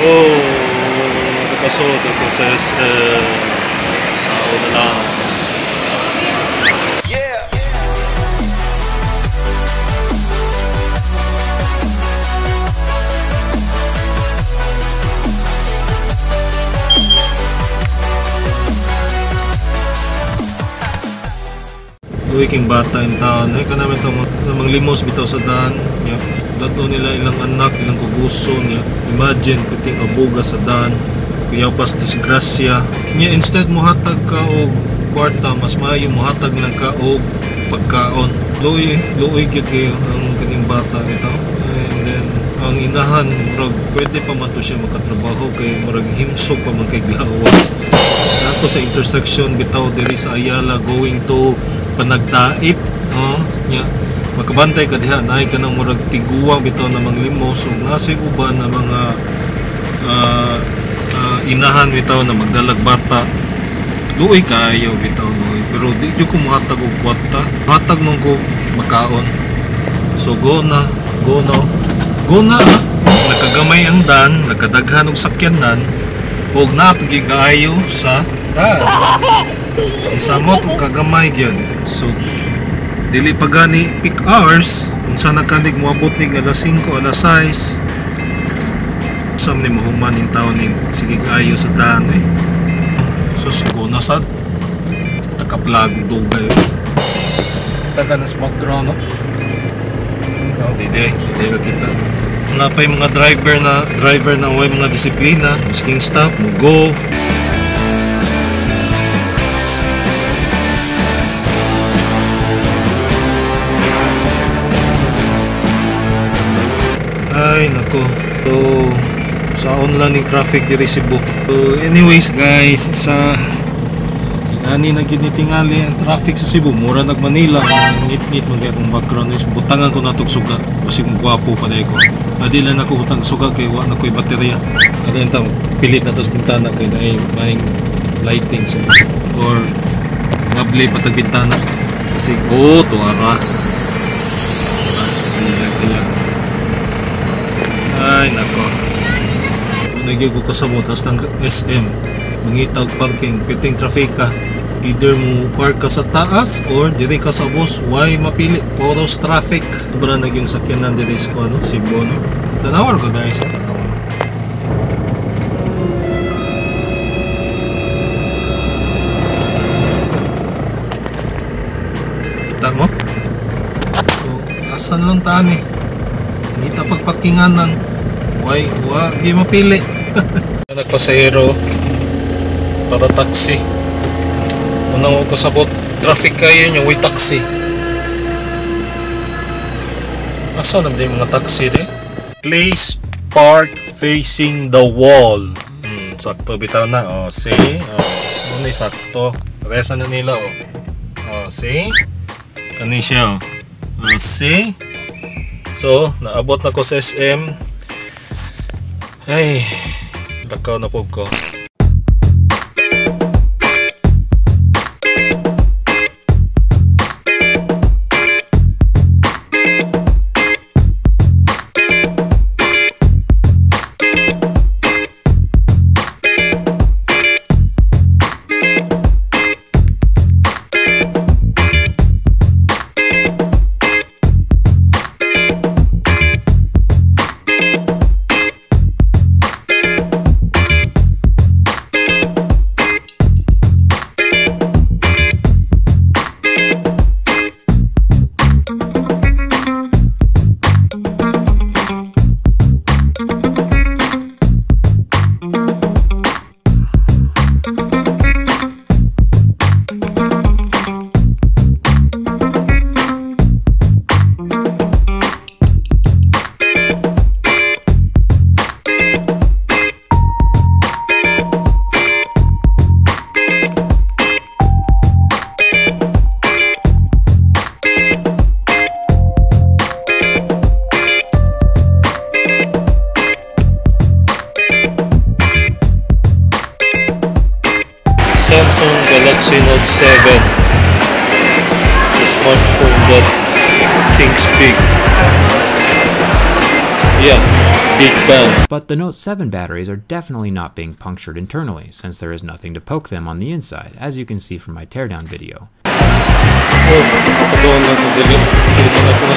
Oh, nakasod ako sa SM. Sao na lang. Yeah. Uwi king bata in town. Ay, kanami ito namang limos bitaw sa daan. Yeah. Dato nila ilang anak, ilang kuguso niya. Imagine, piting abuga sa daan. Kuyaw pas disgrasya. Niya, instead muhatag ka og kwarta, mas maayo muhatag lang ka og pagkaon. Luoy, luoy gyud kayo ang kaning bata nito. And then, ang inahan, murag, pwede pa man to siya makatrabaho kay murag himsog pa man kay glawas. Nato sa intersection bitaw diri sa Ayala going to Panagdait, no? Nya makabantay ka diha, naay ka ng murag tiguang bitaw na manglimos ug nasa uban na mga inahan bitaw na magdalag bata. Luoy kaayo bitaw, luoy, pero di jud ko mohatag og kwarta, hatag nung ko makaon. So go na, go na, go na. Nakagamay ang dan, nakadaghan og sakyanan ug naapigi kaayo sa daan. Ang samot og kagamay gyud. So dili pa gani peak hours, unsa na kanig moabot nig alas 5, alas 6. Sam ni mahuman ning taon ning sige kaayo sa daan eh. Sus, go na sad. Nakaplag dugay. Taga na sa background, no? Oh, dide, dide ka kita. Napay mga driver na way mga disiplina, masking stop, mo go. Ay nako. So sa online ning traffic diri Cebu. So anyways guys, sa ani na gyud ni tingali ang traffic sa Cebu, mura nag Manila, ngit-ngit man kay akong background is butangan ko natog suga, basig mo gwapo pa dai ko. Adi lang ako butang suga kay wa na koy baterya. Adi ta pilit na to sa bintana kay naay maing lighting so or ngabli pa tag bintana kasi oh tuara. Ay nako. Nagyo ko kasabot tas ng SM. Mangita og parking, piting traffic ka. Either mo park ka sa taas or diri ka sa bus, why mapili? Puros traffic. Sobra na yung sakyanan diri sa ano, Cebu, no? Tanawar ko guys, tanawar. Kita mo? So, asan lang taan eh? Hindi ta pagparkinganan. Why, wa, di mapili. Nagpasahero para taxi. Unang ko sabot, traffic kayo nyo, way taxi. Asa naman yung mga taxi de? Please park facing the wall. Sakto bitaw na. Oh, see? Oh, muna sakto. Resa na nila, oh. Oh, see? Kani siya, oh. Oh, see? So, naabot na ko sa SM. Ay, lakaw na po ko. Samsung Galaxy Note 7, the smartphone that thinks big. Yeah. Big Bang. But the Note 7 batteries are definitely not being punctured internally, since there is nothing to poke them on the inside, as you can see from my teardown video. Oh, pagkaon na ito dili. Dili na ito.